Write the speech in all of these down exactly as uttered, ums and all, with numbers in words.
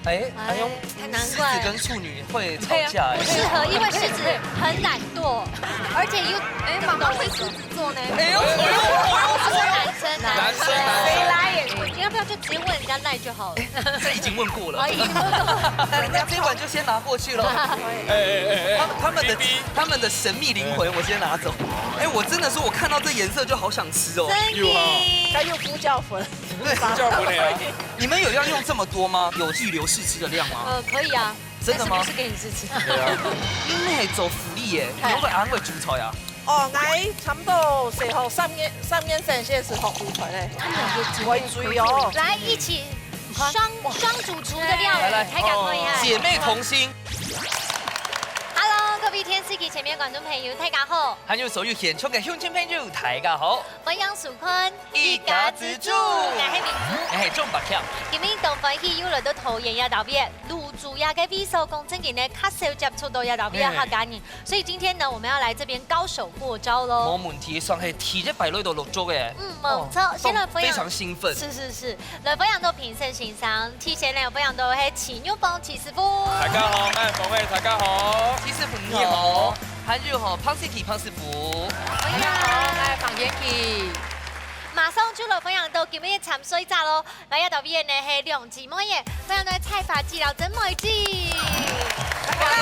哎，哎呦，哎，难怪。狮子跟处女会吵架哎不。适合，因为狮子很懒惰，而且又哎，妈妈会狮子座呢。哎呦，哎呦，哎呦，是男生，男生男生谁来也？你要不要就直接问人家LINE就好了？这已经问过了啊，。已经问过。那那这一碗就先拿过去了。哎哎哎哎，他们他们的逼逼他们的神秘灵魂，我先拿走。哎，我真的说，我看到这颜色就好想吃哦。真有哈的。该用胡椒粉。对，叫不了。你们有要用这么多吗？有预留试吃的量吗？呃，可以啊。真的吗还是不是给你试吃？对啊，因为走福利耶，你们会安慰主菜啊？哦，来，差不多最后三年三年生先是好主菜嘞。他们有我会注意哦。来一起双双主厨的料理，来来太感动一下。姐妹同心。 Hello，各位电视机前面观众朋友，大家好，还有所有现场的乡亲朋友，大家好。欢迎收看一家之煮我係明珠。哎，中白票。今日當歡喜又來到桃園這搭位，蘆洲這个位所，講真个呢，較少接觸到這搭位个客家人，所以今天呢，我們要來這邊高手過招無咯。問題，算係第一擺來到蘆洲誒。嗯，無錯，先來分享。非常興奮。是是是，來分享到評審先生，提前呢分享到係徐玉鳳徐師傅。大家好，哎，各位大家好。徐師傅你好，還有吼，彭師傅彭師傅。歡迎，來，彭師傅。馬上就來分享到今日个參賽者咯。來，這搭位呢係兩姊妹耶，分享到蔡法基了曾美記。哎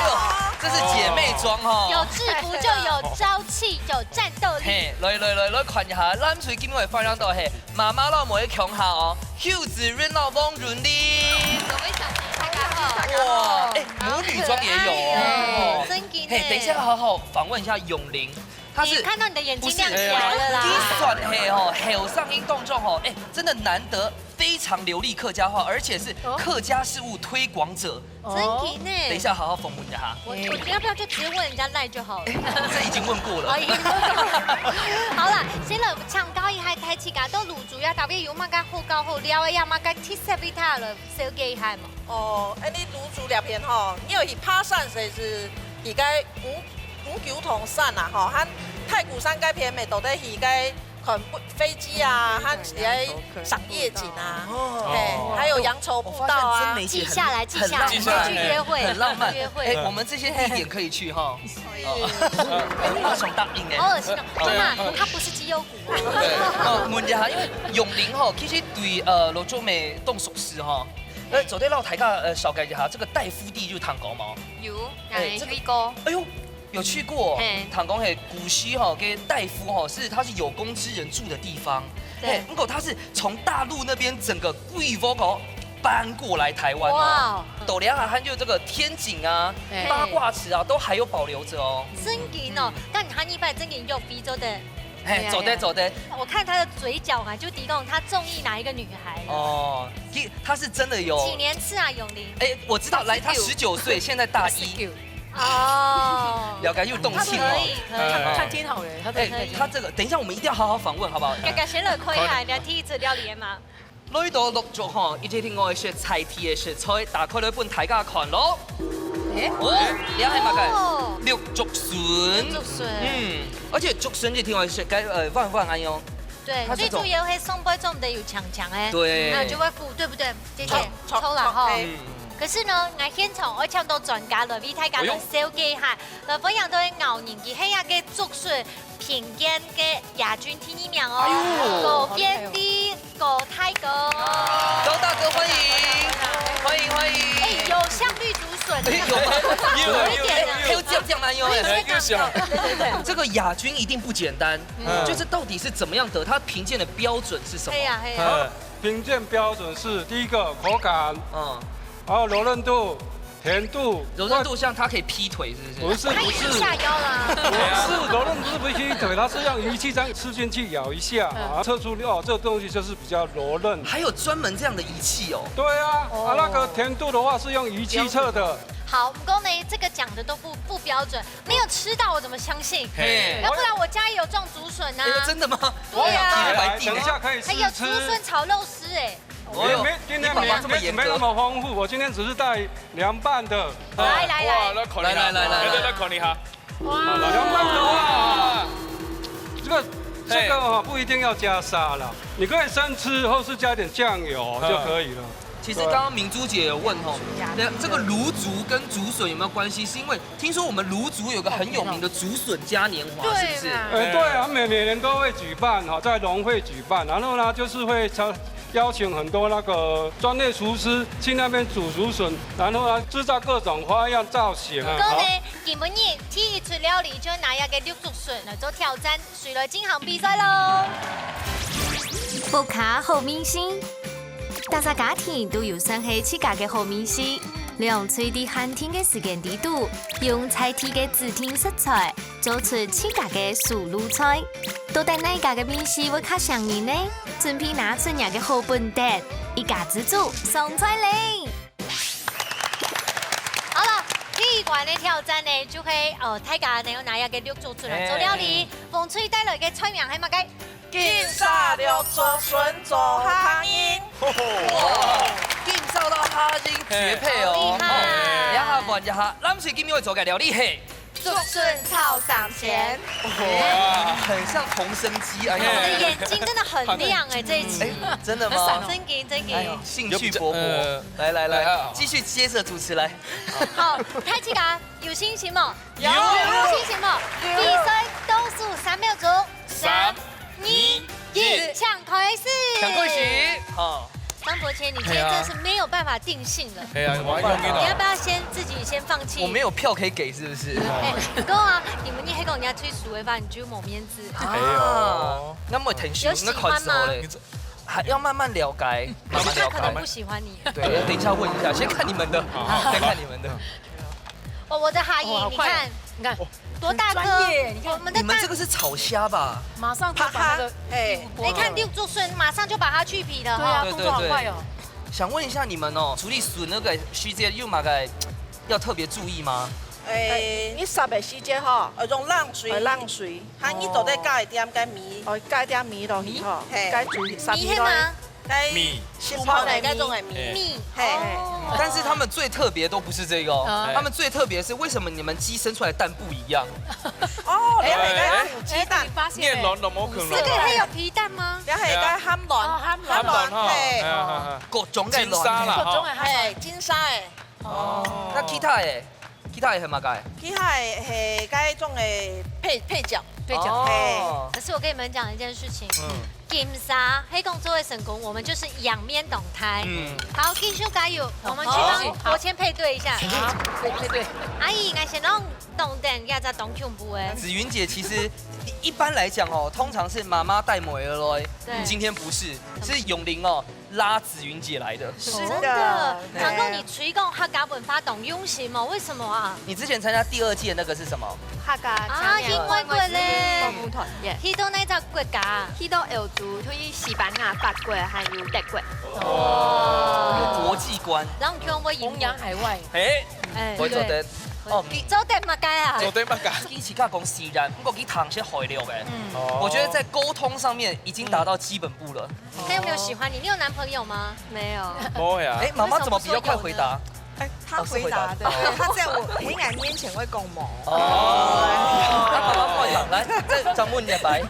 呦，這是姐妹裝吼。有制服就有朝氣，有戰鬥力。嘿，來來來來看一下，藍隊今日會分享到係媽媽老妹个強項哦，邱子潤老王潤麗。各位小姐，大家好。哇，哎，母女裝也有哦。哎，真的呢。嘿，等一下好好訪問一下永玲，她是你看到你的眼睛亮起來了啦。不是，你算嘿吼，後生音當中吼，哎，真的難得非常流利客家話，而且是客家事務推廣者。真的呢。等一下好好訪問一下。我我要不要就直接問人家LINE就好了？这已经问过了。哦，已经问过了。好了，先来請教一下大自家，到蘆洲啊，特別有麼个好搞好尞个，有麼个特色位，大家來紹介一下嘛？哦，恁呢蘆洲這片吼，你有去爬山，係係去个五五九同山啊，吼，和太古山該片，乜都得去个看飛機啊，和去个賞夜景啊，哦嘿，還有羊稠步道啊我發現真。美姐很记下来，记下来，很浪漫回去约会，很浪漫约会。哎，我们这些地点可以去哈。可以。哦，我马上答应哎。好恶心哦！妈妈，他不是绩优股哦。哦，问一下，因为永玲吼，其实对呃蘆洲乜當熟悉吼。那做得摎大家呃紹介一下，這個大湖地有聽過無？有，哎，這個有一个。哎呦，有去過。嘿聽講係古時吼，个大湖吼，是它是有功之人住的地方。對嘿，不過它是從大陸那邊整個規劃哦搬過來台灣哦。哇斗量啊，還有這個天井啊、哎八卦池啊，都還有保留著哦。真的哦，但他一般真的有比做的。嘿，做得做得。我看他的嘴角嘛，就提供他中意哪一个女孩了。哦，其實他是真的有。几年次啊，永玲？哎，我知道，來，他十九歲，現在大一。哦，了解，又動他可情哦。以可以。看天好了，他哎，他這個，等一下我們一定要好好訪問，好不好？剛剛先來看一下，你第一次料理嗎？來到蘆洲吼，一直聽講係在地个食材，打開來分大家看咯。哎哦，你係麼个？哦綠竹筍。綠竹筍嗯，而且竹筍一聽講係該呃彎彎恁樣。對，它這種最主要係上背做毋得有強強哎，對那就會苦，對不對？姐姐衝，衝抽了哈。衝可是呢，𠊎現場愛請到專家來為大家來紹介一下，來分享到𠊎人佢係一个竹筍評鑑个亞軍第二名哦，哎呦高建立高大哥。高大哥歡迎，歡迎歡迎。哎，有像綠竹筍，哎，有嗎？有一點呢。還有這樣這樣來用哎。有一些感覺，對對對。這個亞軍一定不簡單，嗯就是到底是怎麼樣得，它評鑑的標準是什麼？係啊係啊。呃，評鑑標準是第一個口感，嗯，然後柔韌度、甜度。柔韌度像它可以劈腿，是不是？不是不是，他已經下腰了。不是柔韌度不是劈腿，它是用儀器這樣吃進去咬一下，啊，測出哦，這個東西就是比較柔韌。還有專門這樣的儀器哦。對啊，啊那個甜度的話是用儀器測的。好，毋過呢，這個講的都不不標準，沒有吃到我怎麼相信？嘿要不然我家也有種竹筍哎呦，啊。真的嗎？對啊我有地位等一下可以試還有竹吃。筍炒肉絲哎，我有，今天今天沒你爸爸這麼嚴格。沒沒那麼豐富，我今天只是帶涼拌的。哦哇，來來來，來來看一下，來來來來來來來看一下。哇，涼拌的話，這個這個哦不一定要加沙了，你可以生吃，或是加點醬油就可以了。其实刚刚明珠姐有问吼，那这个芦竹跟竹笋有没有关系？是因为听说我们芦竹有个很有名的竹笋嘉年华，是不是？对啦。哎，对啊，每，每年都会举办哈，在农会举办，然后呢，就是会邀，邀请很多那个专业厨师去那边煮竹笋，然后呢，制造各种花样造型啊。好。今晡日第一出料理就拿這个綠竹筍來做挑戰，誰來進行比賽咯？屋下好味緒，大家家庭都有算係自家个好味緒，兩隊在限定个時間裡肚，用在地个指定食材，做出自家个手路菜。到底哪家个味緒會較餳人呢？準備拿出若个好本事，一家之煮上菜咧！ 好了，第一關个挑戰呢，就係，呃，大家呢，愛拿一个綠竹筍來做料理。哎。紅隊帶來个菜名係麼个？金沙綠竹筍做客人。哇，金沙摎客人絕配哦。好厲害。哦，等一下，等一下，藍隊今晡日愛做个料理係？竹筍炒三鮮。哇，很像童生雞，哎呀。你的眼睛真的很亮哎，這一集。哎，真的嗎？真的，真的。哎呦，興趣勃勃。有，呃，來，來，來，來啊。繼續接著主持來。 好，大家有信心無？有。有信心無？有。比賽倒數三秒鐘。三、三、二、二、一，請開始。請開始。好。張伯謙，你今天真的是沒有辦法定性了。哎呀，我要用力了。你要不要先自己先放棄？我沒有票可以給，是不是？哎，毋過啊，你們你還講人家推輸的話，你就無面子。哎呦。啊，那麼挺輸，有喜歡嗎？那款式好嘞。你這還要慢慢了解，慢慢了解。可是他可能不喜歡你。對，等一下問一下，先看你們的，好，好，好。先看你們的。哦，我的阿姨，哦，好快哦。你看，你看，哦，多大顆？很專業，你看。我們的蛋，你們這個是炒蝦吧？馬上就把那個，啪，哎，你看綠竹筍，馬上就把它去皮了哈。對啊，對，對，動作好快哦。對。想問一下你們哦，處理筍那個時節有麼个要特別注意嗎？哎，你煠个時節吼，呃，用冷水。呃，冷水。 哈，你做得加一點个米。哦，加一點米落去吼，嘿。該煮煠米落去。米係嗎？該米。係泡个米。該種个米。嘿。米。嘿。哦。但是他們最特別都不是這個哦，啊。他們最特別是為什麼你們雞生出來蛋不一樣？哦，你係該煮雞蛋。哎，哎，哎，你發現了。麵卵都無可能。這個還有皮蛋嗎？你係該鹹卵。哦，鹹卵。鹹卵哈，嘿。哎呀，哎呀，哎呀。各種个卵。金沙啦，哈。各種个鹹卵。嘿，金沙个。哦。那其他个？ 其他个係麼个？其他个係該種个配，配角。配角。哦。嘿。可是我跟你們講一件事情，嗯。金沙，係講做得成功，我們就是贏面當大。嗯。好，繼續加油，我們去幫國謙配對一下。好。好，配，配對。阿姨，𠊎先攏當等，這隻當恐怖欸。紫雲姐，其實一般來講哦，通常是媽媽帶妹兒來，對。今天不是，是永玲哦， 拉紫雲姐來的。是的。真的，哎。長工，你推廣客家文化當用心哦，為什麼啊？你之前參加第二屆那個是什麼？客家青年，啊，去外國咧。去到哪隻國家？去到歐洲，去西班牙、法國，還有德國。哦。有國際觀。然後全部贏。弘揚海外。哎，哎，我做得。對。哦，做得麼个啊？做得麼个？佢自家講自然，毋過佢讀係海陸个。嗯。哦。我覺得在溝通上面已經達到基本步了。 他有沒有喜歡你？你有男朋友嗎？沒有。不會啊。哎，媽媽怎麼比較快回答？哎，她回答的，哦，是回答。對，她在我，很感面前會講無。哦。來，媽媽快點，來，這張問你的白。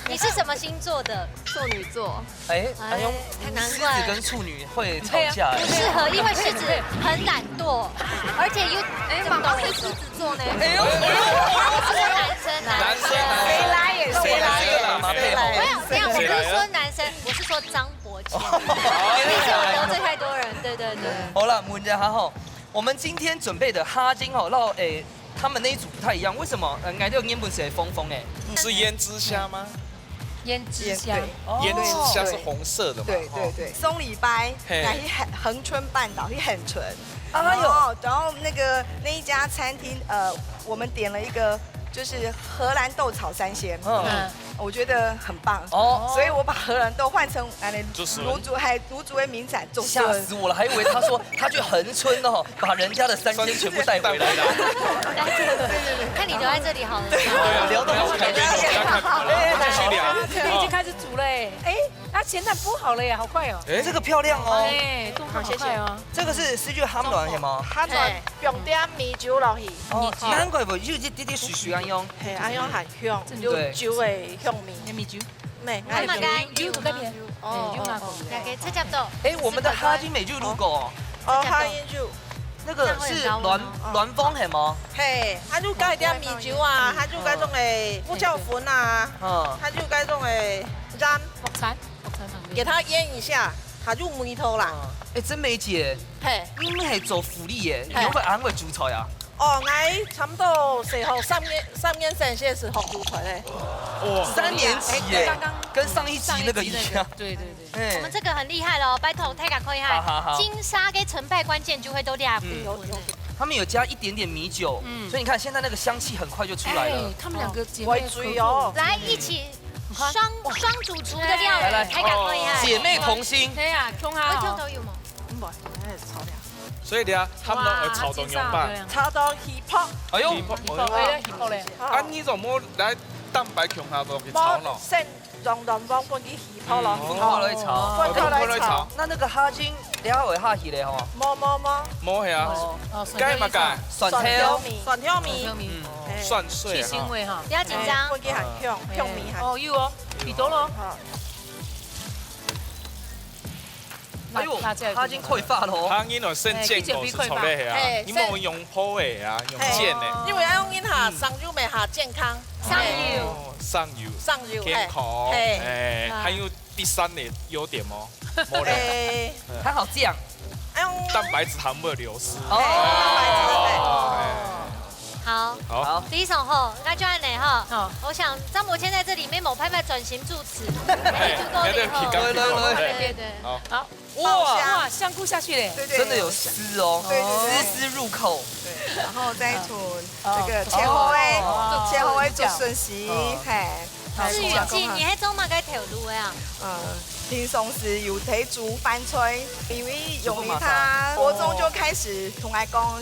你是什麼星座的？處女座。哎，哎，哎呦，太難怪。獅子跟處女會吵架。對啊。不適合，因為獅子很懶惰，而且又，哎，媽媽是獅子座呢。哎呦，哎呦，哎呦，是男生，男生。男生啊。誰來也誰來也。這個媽媽配好。沒有，沒有，我不是說男生，我是說張伯謙。哦。畢竟我得罪太多人，對，對，對。好啦，問一下吼，我們今天準備的蝦仁吼，然後，誒，他們那一組不太一樣，為什麼？呃，應該就原本是紅紅誒。是胭脂蝦嗎？胭脂蝦。對。哦。胭脂蝦是紅色的嘛，對，對，吼。對。上禮拜，嘿。來去恆，恆春半島，去恆春。哎呦。然後，然後那個，那一家餐廳，呃，我們點了一個，就是荷蘭豆炒三鮮。嗯。嗯。 我覺得很棒。哦。所以我把荷蘭豆換成，哎，就是蘆竹，還蘆竹的名產，竹筍。嚇死我了，還以為他說他去恆春哦，把人家的三鮮全部帶回來了。對，對，對。看你留在這裡好了。對啊，聊到好開心哦，不要看他了，繼續聊。已經開始煮了欸。哎，那鹹蛋鋪好了耶，好快哦。哎。這個漂亮哦。哎，動作好快哦。這個是，是就鹹卵是嗎？鹹卵，嘿。放點米酒落去。哦，米酒。難怪不，就一滴滴水水恁樣。嘿，恁樣很香，有酒的香味。對。米酒。呢，還有該有該片，哦，有拿過。大家直接做。哎，我們的哈金美就如果哦，哈金就那個是卵卵黃係無？嘿，佢就加一點米酒啊，佢就該種誒胡椒粉啊，嗯，佢就該種誒鹽，木材，木材旁邊。給它醃一下，它就味道啦。哎，真美姐，嘿，你係做護理耶，你有會恁會煮菜啊？ 哦，𠊎差不多細學三年三年生就係學煮菜咧。哇，三年級耶，剛剛跟上一集那個一樣。對對對，哎，我們這個很厲害了，拜託大家看一下，好好好，金沙跟成敗關鍵就會都這樣。嗯，有有。他們有加一點點米酒，嗯，所以你看現在那個香氣很快就出來了。哎，他們兩個姐妹合作，來一起雙雙主廚的料理，來來，大家看一下，姐妹同心。對啊，共下哦。有共同有無？嗯，無，哎，炒了。 所以你啊，佢等愛炒到仰般？炒到起泡。哎喲，起泡，哎喲，哎，起泡咧。啊，你做麼个來蛋白共下落去炒呢？先用卵黃分佢起泡咯。嗯，分開來炒。分開來炒。那那個哈金等下會下去咧吼？無無無。無係啊，哦，該麼个？蒜頭。蒜頭米。蒜頭米。蒜頭米。嗯，哎，蒜碎哈。去腥味哈。不要緊張。哎，分佢還香，香味還。哦，有哦，幾多咯？好。 哎喲，辣椒，辣椒。佢已經開發了哦。佢原來先煎過，係炒个係啊，哎，你莫用烰个啊，用煎个。因為愛用恁下，生油乜較健康。生油。哦，生油。生油，健康，哎，哎，還有第三个優點哦，無咧。哎，還好這樣。愛用蛋白質還不會流失。哦，蛋白質，哎。 好，好，非常好，那就恁樣哈。好，我想張伯謙在這裡面沒有辦法轉型主持，哎，就夠了哈。對對對，對對對，好，好，哇，哇，香菇下去嘞，對對，真的有絲哦，對對對，絲絲入口，對，然後再塗這個切好的，哦，切好的竹筍絲，哦，嘿。 志遠姐，你係做麼个頭路个啊？呃，平常時有在煮飯菜，因為永林他國中就開始同𠊎講，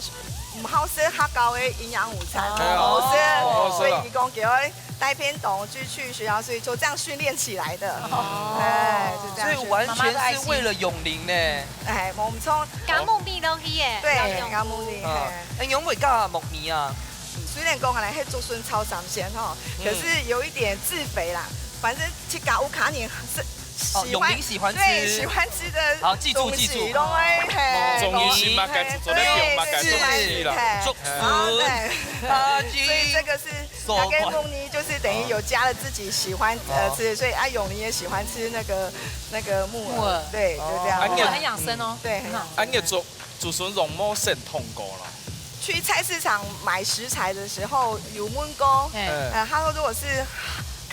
毋好食學校个營養午餐，哦，毋好食，哦，所以佢講叫𠊎帶便當就去學校，所以就這樣訓練起來的。哦，哎，就這樣訓練。所以完全是為了永林呢。哎，無錯。加木耳落去耶，對，加木耳，嘿。哎，你有沒有加木耳啊？ 雖然講啊，係竹筍炒三鮮吼，可是有一點自肥啦。反正自家屋下人是喜歡，哦，永林喜歡吃。對，喜歡吃的，好，記住，東西，記住。攏會，嘿，中意食麼个就做得用麼个東西啦。嘿，竹筍，對，所以這個是大概木耳，就是等於有加了自己喜歡，呃，吃，所以啊，永林也喜歡吃那個，那個木耳，木耳。對，就這樣。哦，很養生哦。對，很養生。啊，你做 竹筍用麼个先燙過啦？去菜市場買食材的時候有問過，嘿。呃，他說如果是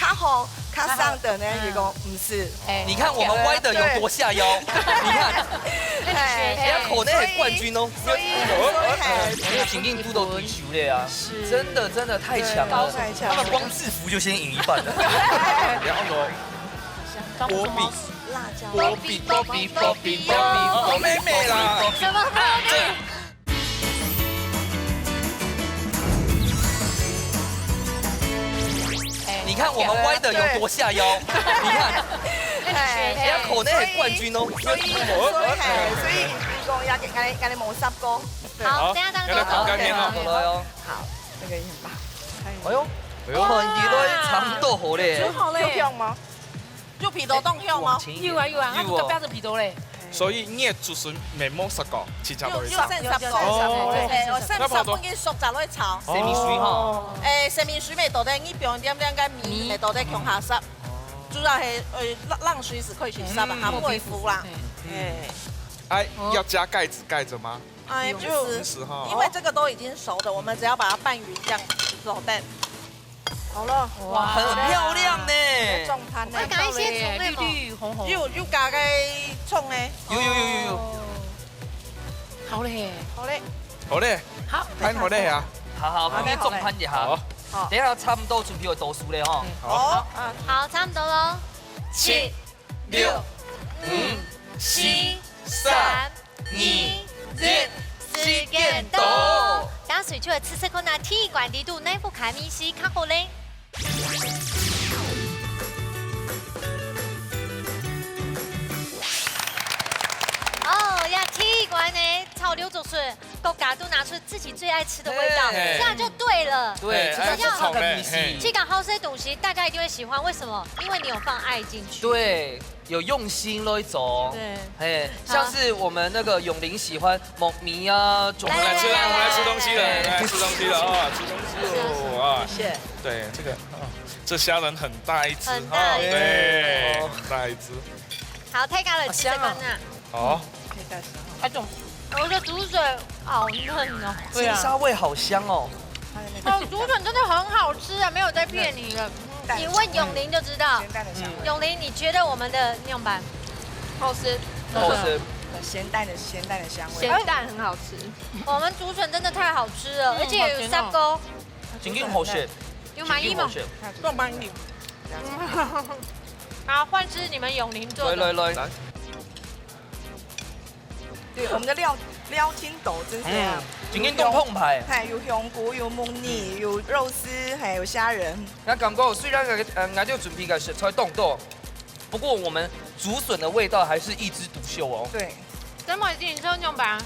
較好、較生的呢，佢講毋使。哎，你看我們歪的有多下腰，你看，哎，人家口袋很冠軍哦。所以，所以，所以，嘿，因為平均都都退休了啊，是。真的真的太強了，高太強了。他們光制服就先贏一半了。然後呢？ 波比，辣椒。波比，波比，波比，波比，好妹妹啦。什麼？你看我們歪的有多下腰，你看，哎，人家口袋很冠軍哦。所以，所以，所以，所以，你講要給，給，給你們三個。好，等一下，等一下，等一下。好，來哦。好，那個一把。哎喲，哎喲，看起來差不多好咧。煮好咧。有香嗎？ 有鼻到當香嗎？有啊，有啊，佢就標準鼻到咧。所以你个竹筍面無熟過，直接落去炒。有，有先煠過。哦。哎，有先煠，分佢熟再落去炒。生米水吼。哦。哎，生米水乜倒得，你放一點點个米，米。乜倒得共下煠。哦。主要係，呃，冷，冷水是可以去煠的，嗯。它不會糊啦。嗯。哎。哎，要加蓋子蓋著嗎？哎，不用。不是。不是哈。因為這個都已經熟的，我們只要把它拌勻這樣子就好。 好了。哇，很漂亮呢。重盤呢。再加一些蔥，綠綠紅紅。又，又加個蔥呢。有，有，有，有，有。哦。好咧。好咧。好咧。好。哎，好咧啊。好，好，旁邊重盤一下。好。好。等一下差不多準備有倒數咧吼。嗯。好。好。好，差不多咯。七、六、五、四、三、 二、一，時間到！等下隨手來試試看啊，第一關裡肚哪一款味緒較好咧？哦，呀，第一關呢，炒劉竹筍，各家都拿出自己最愛吃的味道，嘿。這樣就對了。對，哎，這个哎，不同的，是个東西。嘿。這个好食的東西，大家一定會喜歡，為什麼？因為你有放愛進去。對，有用心來做。對。嘿，像是我們那個永玲喜歡木耳啊，種我們來吃了，來來來我們來吃東西了，來來來吃東西了啊，吃東西了啊。謝謝。对，这个啊，这虾仁很大一只很大一只哈，对，很大一只。好，大家來試試看啊。好，可以再吃哈。那種我的竹筍好嫩哦。金沙味好香哦。它的那个哦，竹筍真的很好吃啊，沒有在騙你的。淡你問永玲就知道。鹹淡的香味。永玲，你覺得我們的仰般？好吃，好食，鹹淡的鹹淡的香味。鹹蛋很好吃。我們竹筍真的太好吃了，嗯而且有砂鍋，真正好食，有滿意嗎真正好？食。棒棒硬。好，換吃你們永玲做的。來來來，對，我們的料料真多，真是啊嗯。，真正當澎湃。係，有香菇，有木耳，有肉絲，還有蝦仁。那感覺雖然呃，𠊎兜準備个食材當多，不過我們竹筍的味道還是一枝獨秀哦，對，真的，你說仰般？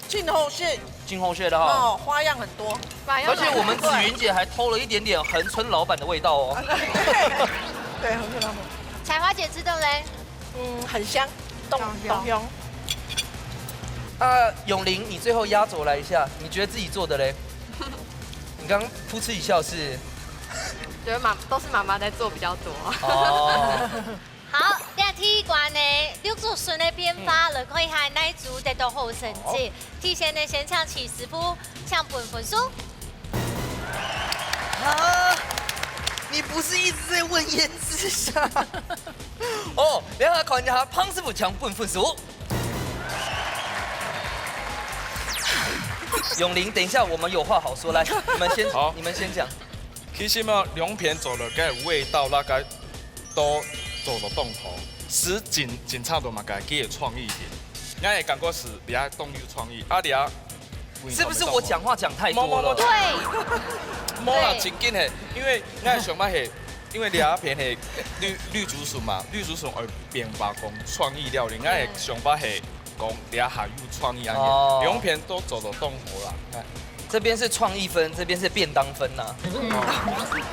盡好吃真好食的哈。哦，花樣很多。而且我們子云姐還偷了一點點恆春老闆的味道哦。對，很漂亮。彩花姐吃的嘞？嗯，很香，懂懂香。啊，永玲，你最後壓軸來一下，你覺得自己做的嘞？你剛剛噗嗤一笑是？覺得媽都是媽媽在做比較多。哦，好，這第一關呢，六竹筍的變化，來看一下哪一組得到好成績。提前呢，先請徐師傅，請分分數。啊，你不是一直在問醃製蝦？哦，等一下看一下潘師傅請分分數。永玲，等一下我們有話好說，來，你們先，好你們先講。其實嘛，兩片做落个味道那个都做得當好，係真真差到嘛个，佢个創意點，𠊎个感覺係你還當有創意，啊你啊，是不是我講話講太多了？對，無啦，對正經係，因為𠊎个想法係，因為你啊片係綠綠竹筍嘛，綠竹筍愛變化講創意料理，𠊎个想法係講你啊還有創意啊哦，兩片都做得當好啦。這邊是創意分，這邊是便當分呐、啊。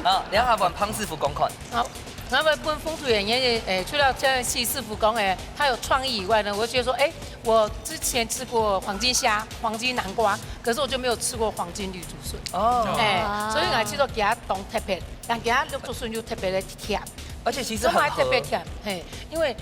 好，等一下換潘師傅講看。好，那麼分風土演員，誒，除了像徐師傅講，誒，他有創意以外呢，我就覺得說，誒，我之前吃過黃金蝦、黃金南瓜，可是我就沒有吃過黃金綠竹筍。哦，哎，所以𠊎去到佢當特別，但佢綠竹筍就特別个甜，而且其實所以還很合。特別甜，嘿，因為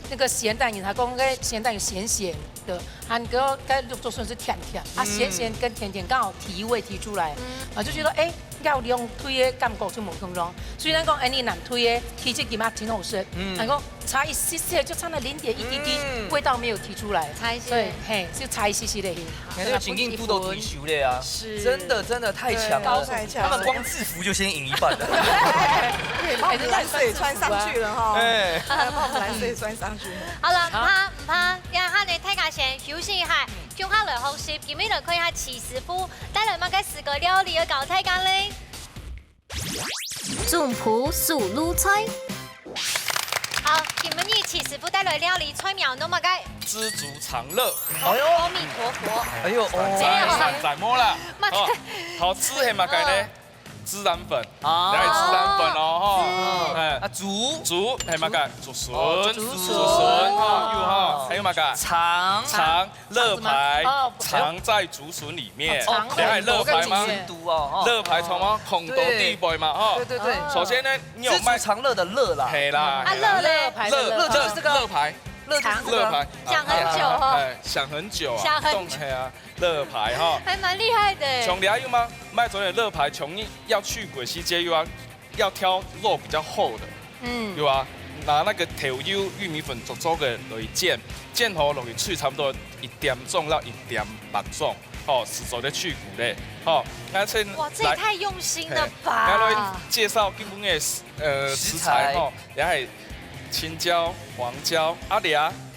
那個鹹蛋，佢講該鹹蛋有鹹鹹的，還有該綠竹筍是甜甜，啊，鹹鹹跟甜甜剛好提味提出來，啊，就覺得哎， 較兩隊个感覺就無共樣。雖然講恁呢兩隊个其實佢嘛真好食，嗯但講差一息息，就差那零點一滴滴，嗯味道沒有提出來，差一息對，嘿，就差一息息而已。感覺緊緊都都退休了啊！是真的真的太強了，高太強了他們光制服就先贏一半了。對，把我們藍色也穿上去了哈。哎，把我們藍色也穿上去。好了，毋怕毋怕，這下呢，大家先休息一下，共下來學習，今日來看一下徐師傅帶來麼个四個料理要教大家嘞。總鋪手路菜。好，今日徐師傅帶來料理菜名叫麼个？知足常樂，哎呦，阿彌陀佛。哎呦，哦，在在無啦。嘛哦，好吃係麼个呢？孜然粉，啊來孜然粉哦，吼，哎啊，，竹竹係麼个？竹筍，哦竹竹筍筍哈，有哈，還有麼个？腸腸，樂牌哦，藏在竹筍裡面，哦你還樂牌嗎？毒哦，哦樂牌藏嗎？孔洞底背嘛，哈對。對對，首先呢，你有賣知足常樂的樂啦，係啦，啊，係啦樂嘞，牌的樂樂就是這個樂牌，樂就是這個樂牌，想很久哈哎，想很久啊，想很久懂係啊，樂牌哈。還蠻厲害的。像你有嗎？賣做樂牌，像你要去過時節又要要挑肉比較厚的，嗯，有啊，拿那個豆油、玉米粉做做个落去煎，煎好落去炊差不多一點鐘到一點八鐘，吼，係做得炊過嘞，吼。那先哇，這也來太用心了嘿，來吧！介紹基本的呃食食材材吼，也係青椒、黃椒，啊，這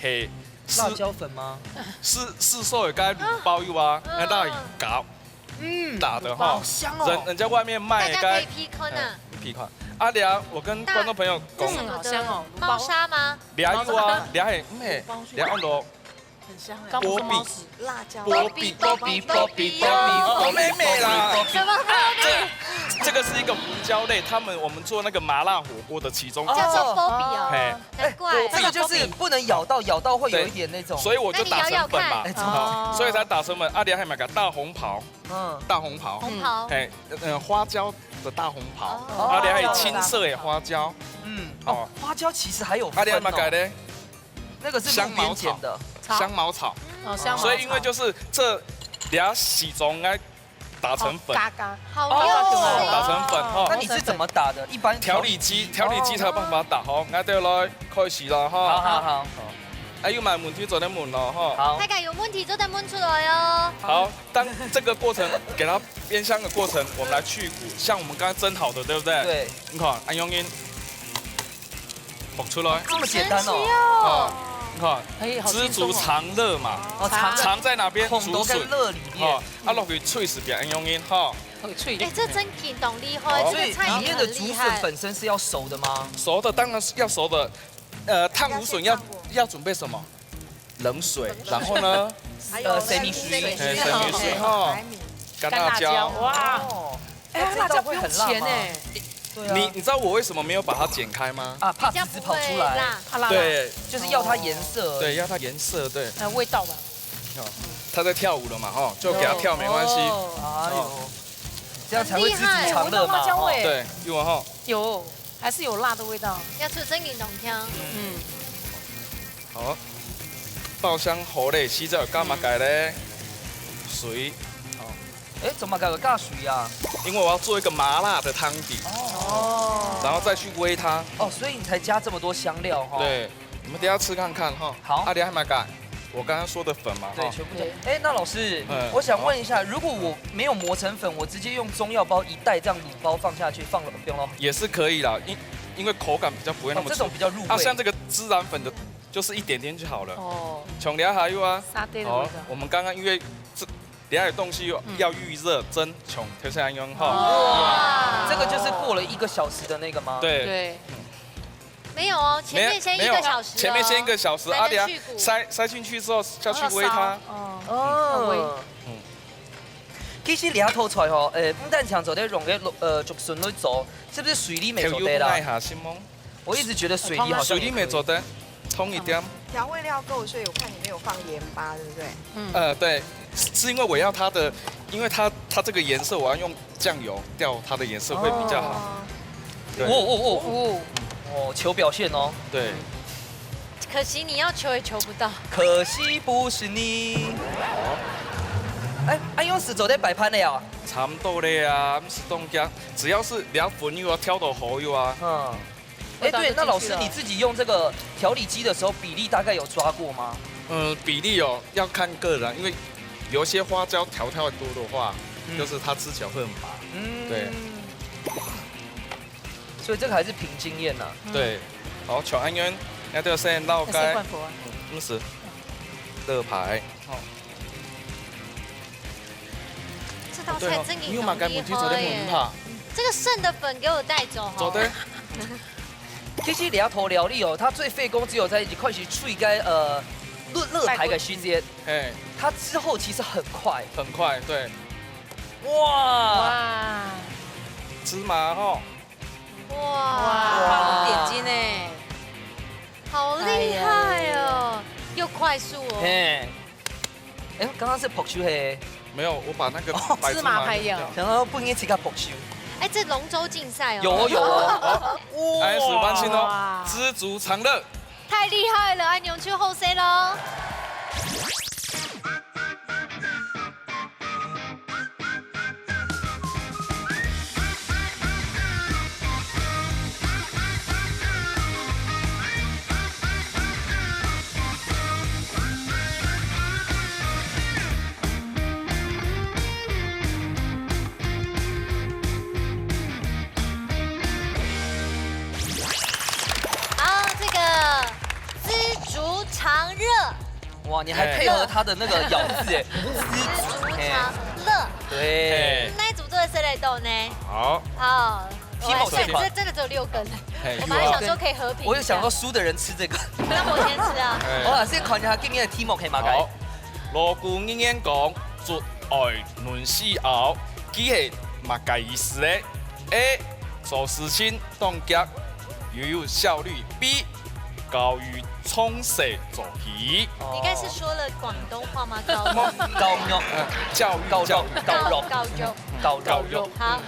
係四辣椒粉嗎？四四色的該滷包有啊，嗯那大魚搞，嗯，打的哈好，香哦人人家外面大家可以賣的該批看啊，批看，啊，這我跟觀眾朋友講，這什麼的？好香哦貓砂嗎？這有啊，這係嗯嘿，這安到刚不是猫屎。辣椒。波比，波比，波比，波比，好妹妹啦。什么波比？这个是一个胡椒类，他们我们做那个麻辣火锅的其中一种。叫做波比哦，嘿。难怪。哎，这个就是不能咬到，咬到会有一点那种。所以我就打成粉嘛，哎，怎么？好，所以才打成粉。啊，你还买个大红袍，嗯，大红袍，红袍。哎，呃，花椒的大红袍，哦啊，你还有青色的花椒，嗯，哦哦，花椒其实还有啊，你还分哦，买个嘞？那个是路边捡的。香茅草，哦，香茅草。所以因为就是这俩喜中哎打成粉，嘎嘎，好哦用打成粉哈那。你是怎么打的？一般调理机，调理机才有办法打哈。那对了，开始了好哈。好好哎，有买问题做得问了哈。好大，家有问题做得问出来哦。好，当这个过程给它煸香的过程，我们来去骨，像我们刚刚蒸好的，对不对？对，你看，按用音，爆出来，这么简单哦。哦，你看，哎，好轻知足松哦。常乐嘛，哦，藏在藏在哪边？孔都在竹笋，乐里面哦。，啊，落去炊時變按用音哈。很脆。哎，这真挺懂厉害，哦所以这个菜品里面的竹很厉害。笋本身是要熟的吗？熟的当然是要熟的，呃，烫竹笋要要准备什么？冷水，然后呢，呃，生米水。哎，生米水哈，干辣椒，哇，哦，哎，那这道会辣椒不用很辣吗钱哎，你你知道我为什么没有把它剪开吗？啊，怕籽籽跑出来，怕辣。对就是要它颜色而已。对，要它颜色，对，呃，味道吧。它在跳舞了嘛哈，就给它跳没关系。哦哎呦，这样才会知足常乐嘛。很厉害哦对，有啊哈。有，还是有辣的味道。要出真运动听。嗯，好，爆香好嘞，洗澡干嘛改嘞？水，哎，怎么搞个尬水啊？因为我要做一个麻辣的汤底，哦然后再去煨它。哦，所以你才加这么多香料哈。，对，你们等一下吃看看哈。好阿里还没改，我刚刚说的粉嘛哈。对，全部加。哎，那老师嗯，我想问一下，如果我没有磨成粉，我直接用中药包一袋这样卤包放下去，放了不用了。也是可以啦，因因为口感比较不会那么粗。哦，这种比较入味。啊，像这个孜然粉的，就是一点点就好了。哦，琼里还有啊，沙爹的味道。我们刚刚因为这等下有东西要预热蒸，琼调下来用哈。这个就是过了一个小时的那个吗？对，对，没有哦，前面先一个小时哦。前面先一个小时，才啊，等下能去骨。塞塞进去之后再去煨它。哦，哦味。其实这道菜吼，呃，不但像做得用个呃竹笋来做，是不是水里面做得啦？下心哦。我一直觉得水里好像也可以水里面做得通一点。调味料够，所以我看你没有放盐巴，对不对？呃，对，是是因为我要它的，因为它它这个颜色，我要用酱油调它的颜色会比较好。哦对哦哦哦，哦，求表现哦。对，可惜你要求也求不到。可惜不是你。哎，哎，用手做得摆盘了呀。差不多了呀，不是东家，只要是料粉又要调到好又啊。嗯。哎，味道就对，那老师进去了你自己用这个调理机的时候，比例大概有抓过吗？嗯，比例哦，要看个人，因为有一些花椒调太多的话，嗯就是它吃起来会很麻。嗯，对。所以这个还是凭经验呐。对，好，求安源，那就先绕那是开灌。佛啊。嗯，是，乐牌。哦，这道对哦，菜真的你有买该很厉问题做得害耶。问他，这个剩的粉给我带走好了。做得。其实你要投料理哦，它最费工只有在一开始炊个呃热热牌的时间，哎，它之后其实很快。很快，对，哇，哇，芝麻哈，哇，哇，点睛哎，好厉害哦，又快速哦。嘿，哎，刚刚是爆手嘿，没有，我把那个哦白芝麻拍掉。想要不应该自家爆手。哎，这龙舟竞赛哦。有哦有哦，哎，是完成哦哇，知足常乐。太厉害了，安永去后生喽。好，这个知足常热，哇，你还配合他的那个咬字哎，知足常乐。对，那一组做的谁来动呢？好，好，皮毛我来算，这款这真的只有六根。嘿，我本來想說可以和平一下。我有想說輸的人吃這個。那我先吃啊。哎。好啦，先看一下今天的題目係麼个。好，老古人言講，竹愛嫩絲拗，佢係麼个意思呢？A，做事情當遽，又有效率。B，教育從細做起。你該是說了廣東話嗎？教育。教育。呃，教育，教育。教育，教育。教育。教育。教育。好。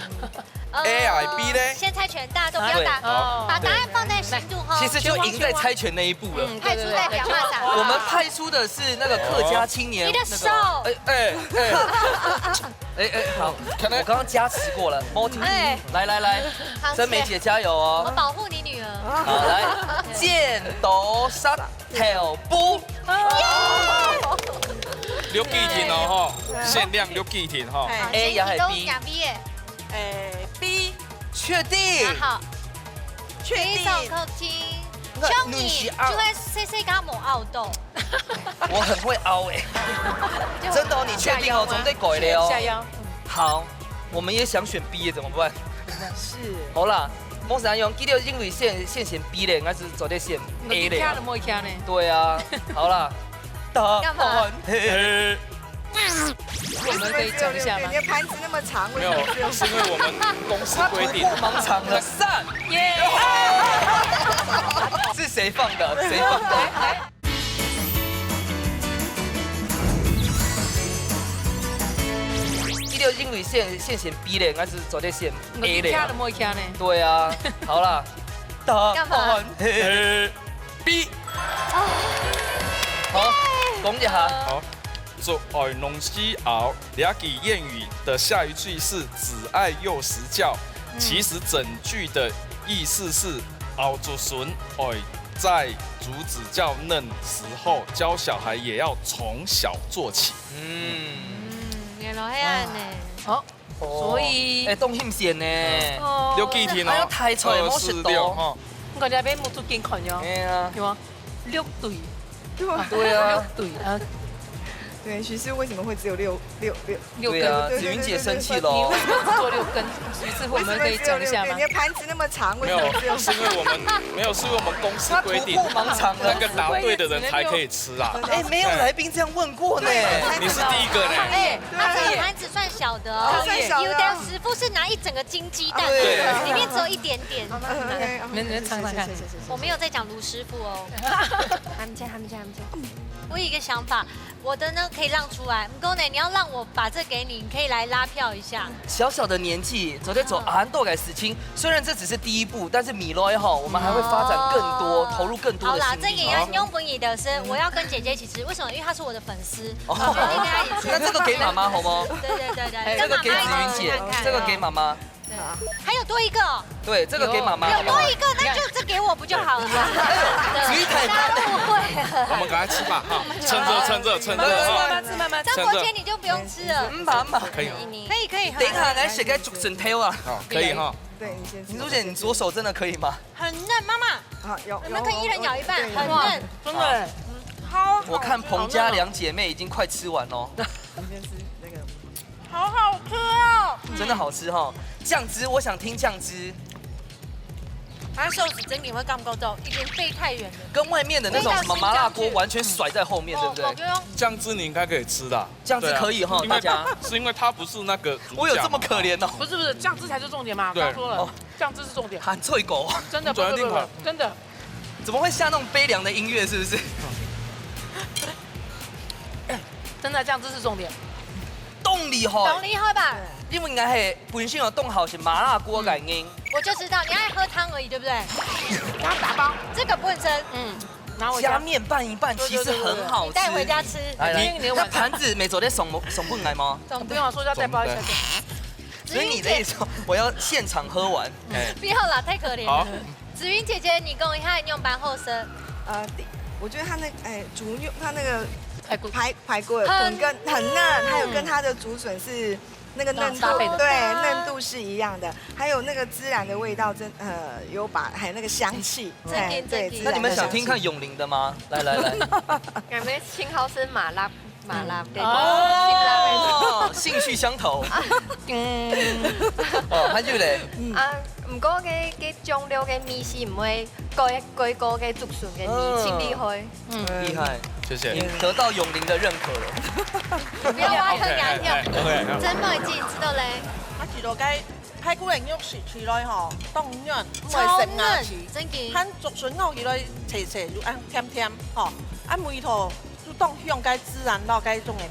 呃，A還B呢？先猜拳，大家都不要打，啊。把答案放在心肚哈。其實就贏在猜拳那一步了。嗯，對，對，對。派出代表罵啥？我們派出的是那個客家青年，你的手。那個，哎，哎，哎。哎，哎，好，可能我剛剛加持過了，Martin。哎。來，來，來，好，珍美姐加油哦。我保護你女兒。好，來，剪刀石頭布。耶！六支定哦，吼，限量六支定吼。哎。A也係B。都兩支耶。哎，B。確定？啊，好。確定。非常客氣。你看，像你就會細細个無拗到。我很會拗欸。真的哦，你確定哦？總得改了哦。下腰。好，我們也想選B耶，怎麼辦？是。好啦，莫想用，記得因為先，先選B咧，應該是昨天選A咧啊。你聽都沒聽呢。對啊，好啦，答案係我們可以講一下嗎？你的盤子那麼長，沒有，為什麼只有是因為我們公司規定。他突破盲腸了，讚！耶！是誰放的？誰放的？記得因為先，先選B咧，應該是昨天選A咧啊。你聽都沒聽呢。對啊，好啦，答案係B。好，講一下。好。 竹愛嫩絲拗，這句諺語的下一句是子愛幼時教，其實整句的意思是拗竹筍愛在竹子較嫩時候，教小孩也要從小做起。嗯。嗯，原來係恁呢。好。 所以，哎，當新鮮呢。哦。六支定哦，還有大菜，二、四、六，吼。你看這邊目珠緊看喲。哎呀。有無？六對。對啊。對啊。六對，啊。對，徐師傅為什麼會只有六，六，六？六根。對啊，對，對，子云姐生氣囉。你為什麼只做六根？徐師傅，我們可以講一下嗎？為什麼只有六根？你的盤子那麼長，為什麼只有，沒有，是因為我們，沒有，是因為我們公司規定，他突破盲腸了。那個答對的人才可以吃啊。哎，沒有來賓這樣問過呢。對。你是第一個呢。哎，對。他這個盤子算小的哦。哦，算小的哦。有的師傅是拿一整個金雞蛋，對。裡面只有一點點。好，那，那，OK，OK，沒，沒，謝謝，唱唱看。謝謝，謝謝，謝謝。我沒有在講盧師傅哦。他們家，他們家，他們家。我有一個想法，我的呢可以讓出來，不過呢，你要讓我把這給你，你可以來拉票一下。小小的年紀，做得做恁多个事情，雖然這只是第一步，但是未來吼，我們還會發展更多，哦。投入更多的心力。好啦，這也要用分你的是，我要跟姐姐一起吃。為什麼？因為她是我的粉絲，哦。我決定跟她一起吃。那這個給媽媽好嗎？對，對，對，對，哎，這個給子云姐，這個媽媽試試看看。這個給媽媽。對。還有多一個哦。對，這個給媽媽。有多一個，那就這給我不就好了嗎？哎呦，子云太棒了。大家都誤會了。我們趕快吃吧，哈，趁熱，趁熱，趁熱，哈。慢慢吃，慢慢吃。張伯杰，你就不用吃了。嗯，媽媽。可以哦。可以，可以，可以。等一下來食个竹筍頭啊。哦，可以哈。對，你先吃。林书姐，你左手真的可以嗎？很嫩，媽媽。啊，有，你們可以一人咬一半，有，有，很嫩。哇，真的耶。好好吃。我看彭家兩姐妹已經快吃完咯。你先吃那個。好好吃哦。真的好吃哈。醬汁，我想聽醬汁。它的壽司整體會感覺到已經飛太遠了。跟外面的那種什麼麻辣鍋完全甩在後面，對不對？味道超級香。醬汁你應該可以吃的。 這樣子可以哈，對啊，因為，大家。是因為它不是那個主角嘛。我有這麼可憐哦？不是，不是，醬汁才是重點嘛，對。剛說了，哦。醬汁是重點。還脆口。真的，不是，不是，不是，你轉一定看。真的。怎麼會下那種悲涼的音樂，是不是？真的，醬汁是重點。當厲害。當厲害吧？因為應該係本身有當好食麻辣鍋个人。嗯。我就知道，你愛喝湯而已，對不對？給它打包。這個不能蒸。嗯。 拿回家。加麵拌一拌，對，對，對，對，對。其實很好吃。你帶回家吃。來，來，你，你那盤子沒做得送，送分𠊎嗎？送，不用啊，塑膠袋包一下就好。所以你的意思說，我要現場喝完？哎。不要啦，太可憐了。好。子云姐姐，你講一下你用板后生。呃，第，我覺得它那，哎，竹肉，它那個排骨。排，排骨很，很嫩，還有跟它的竹筍是 那個嫩度，哦，搭配的。對，嫩度是一樣的，還有那個孜然的味道真，呃，有把，還有那個香氣，嗯。哎，對，正經，正經。孜然的香氣。那你們想聽看永齡的嗎？來，來，來。感覺青好生麻辣。麻辣个，辛辣个。哦，興趣相投。嗯。哦，還有咧？啊，毋過个，个醬料个味緒毋會蓋，蓋過个竹筍个味，嗯。真厲害。嗯。厲害。謝謝。你得到永玲的認可了。不要挖坑給他跳。OK，OK，OK。真的，你知道嘞？啊，其實該排骨个肉食起來吼，當軟，毋會超嫩，生牙齒。真的。還竹筍咬起來脆脆，又恁甜甜，吼，啊，味道 就當香該自然摎該種个味，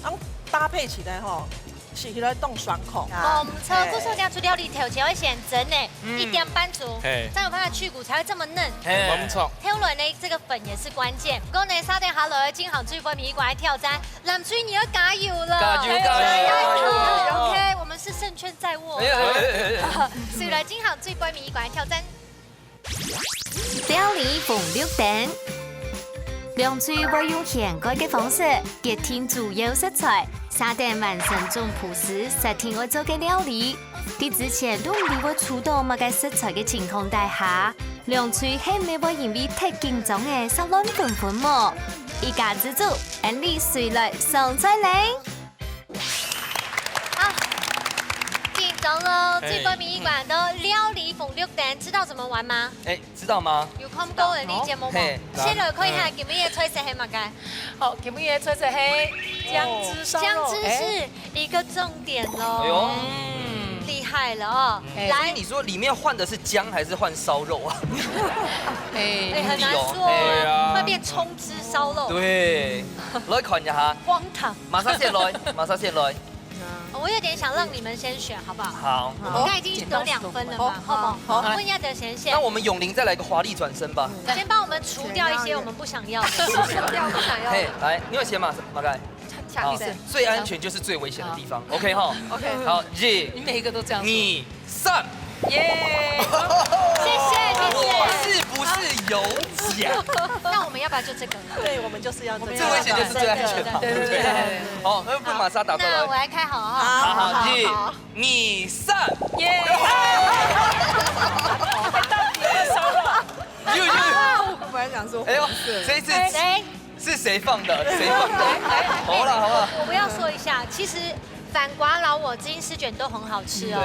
然後搭配起來吼，食起來當爽口。哦，毋錯，嘿。故所講出料理頭前要先蒸呢，嗯。一點半熟，嘿。這樣有辦法去骨才會這麼嫩。嘿。無錯。後來呢，這個粉也是關鍵。不過呢，稍等下來，金行最尾一關挑戰，藍隊你要加油了。加油，加油，加油。OK，我們是勝券在握。哎呀，哎呀，哎呀，哎呀。所以來，金行最尾一關挑戰。 料理紅綠燈。兩隊會用掀蓋个方式，決定主要食材，續等完成總鋪時設定愛做个料理。在之前都毋知會出到麼个食材个情況底下，兩隊係毋係會因為忒緊張而煞亂紛紛無？一家之煮，恁樣隨來上菜咧！ 啊，緊張咯，哎。最尾一關个料理紅綠燈，知道怎麼玩嗎？哎，知道嗎？有看過我們个節目無？嘿。先來看一下今日个菜色係麼个。好，今日个菜色係薑汁燒肉。薑汁是一個重點咯。哎喲。嗯。厲害了哦。哎。來。所以你說裡面換的是薑還是換燒肉啊？哎。哎，很難說哦。對啊。會變蔥汁燒肉。對。來看一下。荒唐。 馬上先來，馬上先來。我有點想讓你們先選，好不好？好。你看已經得兩分了嘛，好，好，好。好不好？好，問一下得先選。那我們永玲再來個華麗轉身吧。先幫我們除掉一些我們不想要的。不想要，不想要。嘿，來，你要選嘛，馬蓋。搶一次。好，最安全就是最危險的地方。OK哈。OK。好，一，你每一個都這樣說。二， 三。耶！謝謝，謝謝。我是不是有獎？那我們要不要就這個了？對，我們就是要這個。最危險就是最安全嘛。對，對，對，對，對。好，那不如馬上打過來。那我來開好啊。好，好，好，一，好。二，三。耶！又，又，又。我本來想說，哎呦，這一次誰？ 是誰放的？誰放的？好了，好了。我，我要說一下，其實番瓜摎我這音絲捲都很好吃哦。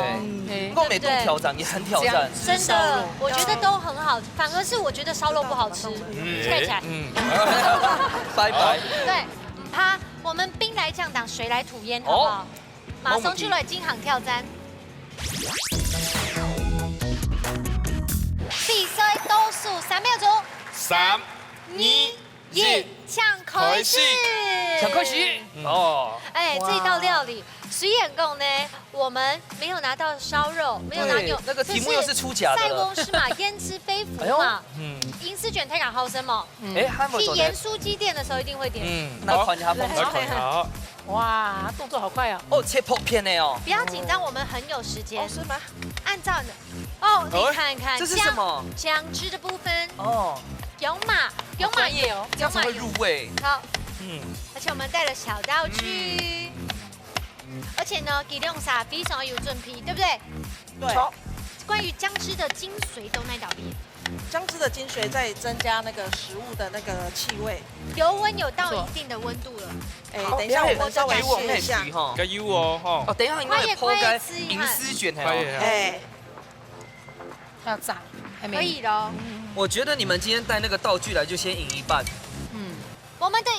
對。嗯。不過每頓挑戰也很挑戰。真的，我覺得都很好，反而是我覺得燒肉不好吃，嗯。看起來。嗯。拜拜。對，嗯，好，我們兵來將擋，水來土掩，好不好？哦。馬上就來進行挑戰。比賽倒數三秒鐘。三、二、 一，請開始。開始。請開始。嗯。哦。哎，哇。這道料理，雖然講呢，我們沒有拿到燒肉，沒有拿牛，對，那個題目又是出假的了。可是塞翁失馬，焉知非福嘛。哎呦。嗯。銀絲捲太敢好生嘛。嗯。哎，還沒做呢。去鹽酥雞店的時候一定會點。嗯，那看一下風景。來，看一下。哇，動作好快哦。哦，切薄片的哦。不要緊張，我們很有時間。哦，是嗎？按照你的 哦，你看看，哎，這是什麼？薑，薑汁的部分。哦。薑嫲，薑嫲也有，好專業哦。這樣才會入味。薑嫲也有。好。嗯。而且我們帶了小道具。嗯。而且呢，佢兩儕非常有準備，對不對？對。好。關於薑汁的精髓都在哪裡？薑汁的精髓在增加那個食物的那個氣味。油溫有到一定的溫度了。哎，好，等一下我們稍微試一下。等一下我們再試一下。該油哦，吼。哦，等一下應該會泡該銀絲捲，嘿哦。可以，可以。哎。 要炸，還沒。可以了哦。我覺得你們今天帶那個道具來，就先贏一半。嗯。我們的